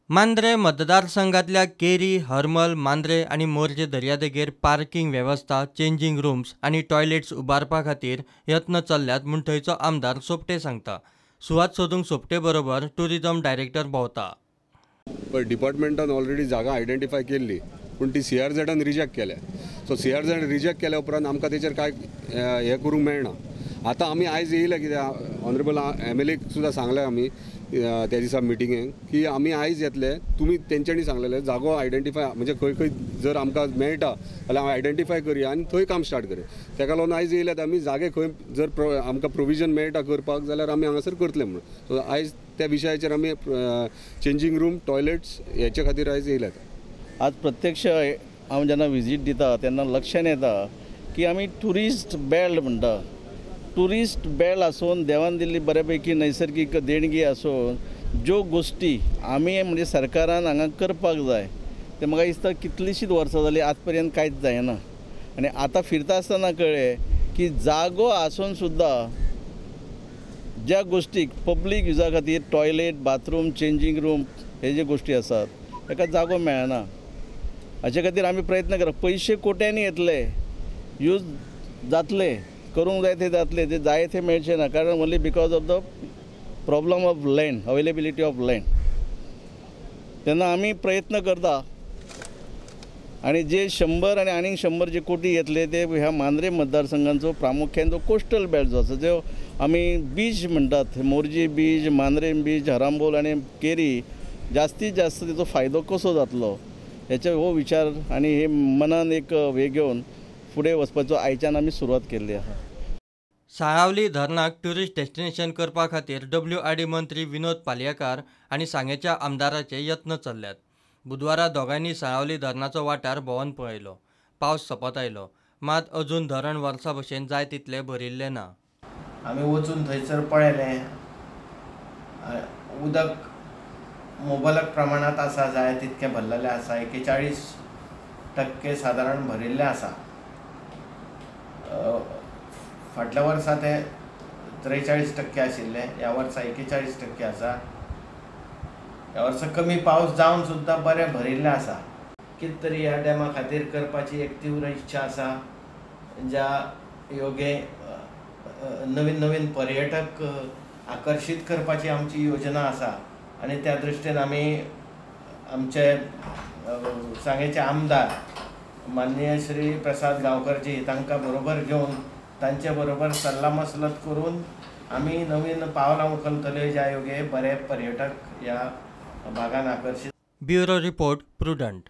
मांद्रें मतदारसंघांतल्या केरी, हरमल, मांद्रें आनी मोरजे दर्यादेगेर पार्किंग वेवस्था, चेंजिंग रुम्स आनी टॉयलेट्स उबारपा खातीर यत्न चल्ल्यात म्हूण थंयचो आमदार सोपटे सांगता. सुवात सोदूंक सोपटे बरोबर टुरिजम डायरेक्टर भोंवता. पण डिपार्टमेंटान ऑलरेडी जागा आयडेंटिफाय केल्ली, पूण ती सीआरझेडान रिजेक्ट केल्या. सो सीआरझेड रिजेक्ट केल्या उपरांत आमकां तेचेर कांय हें करूंक मेळना. आतां आमी आयज येयले कित्याक ऑनरेबल एमएलएक सुद्दां सांगलें आमी त्या दिसा मिटिंगेक की आमी आयज येतले, तुमी तेंच्यांनी सांगलेलें जागो आयडेंटिफाय म्हणजे खंय खंय जर आमकां मेळटा जाल्यार आयडेंटिफाय करया आनी थंय काम स्टार्ट करया. तेका लागून आयज येयल्यात आमी, जागे खंय जर आमकां प्रोविजन मेळटा करपाक जाल्यार आमी हांगासर करतले म्हणून. सो आयज त्या विशयाचेर आमी चेंजींग रूम, टॉयलेट्स हेचे खातीर आयज येयल्यात. आज प्रत्यक्ष हांव जेन्ना विजीट दिता तेन्ना लक्षान येता की आमी ट्युरिस्ट बेल्ट म्हणटा, ट्युरिस्ट बेल्ट आसून देवान दिल्ली बऱ्यापैकी नैसर्गीक देणगी आसून ज्यो गोश्टी आमी म्हणजे सरकारान हांगा करपाक जाय ते म्हाका दिसता कितलींशींच वर्सां जालीं आज पर्यंत कांयच जायना. आनी आतां फिरता आसतना कळ्ळें की जागो आसून सुद्दां ज्या गोश्टीक पब्लीक युजा खातीर टॉयलेट, बाथरूम, चेंजींग रूम हे जे गोश्टी आसात ताका जागो मेळना. हाचे खातीर आमी प्रयत्न करप, पयशे कोट्यांनी येतले, यूज जातले, करूंक जाय ते जातले, ते जाय ते मेळचे ना, कारण only because of the problem of land, availability of land. तेन्ना आमी प्रयत्न करता आनी जे 100 आनी आनीक 100 जे कोटी येतले ते ह्या मांद्रे मतदारसंघांचो प्रामुख्यान जो कोस्टल बेल्ट जो आसा, जो आमी बीच म्हणटात, मोरजी बीच, मांद्रेम बीच, हरांबोल आनी केरी, जास्तीत जास्त तेचो फायदो कसो जातलो हेचो हो विचार आनी हे मनान एक हे घेवन फुडें वचपाचो आयच्यान आमी सुरवात केल्ली आसा. साळावली धरणाक ट्युरिस्ट डेस्टिनेशन करपा खातीर डब्ल्यूआरडी मंत्री विनोद पालयेकार आनी सांगेच्या आमदाराचे यत्न चल्ल्यात. बुधवारा दोगांयनी साळावली धरणाचो वाठार भोंवन पळयलो. पावस सोंपत आयलो, मात अजून धरण वर्सा भशेन जाय तितलें भरिल्लें ना. आमी वचून थंयसर पळयलें, उदक मुबलक प्रमाणांत आसा, जाय तितकें भरलेलें आसा, 41% सादारण भरिल्लें आसा. फाटल्या वर्सा ते 43% आशिल्ले, ह्या वर्सा 41% आसा. ह्या वर्सा कमी पावस जावन सुद्दां बरें भरिल्लें आसा. कितें तरी ह्या डॅमा खातीर करपाची एक तीव्र इच्छा आसा, ज्या योगे नवीन नवीन पर्यटक आकर्शीत करपाची आमची योजना आसा. आनी त्या दृश्टीन आमी आमचे सांगेचे आमदार माननीय श्री प्रसाद गांवकरजी तांकां बरोबर घेवन तांचे बरोबर सल्ला मसलत करून आमी नवीन पावलां उखलतले, ज्या योगे बरे पर्यटक ह्या भागान आकर्शीत. Bureau report, Prudent.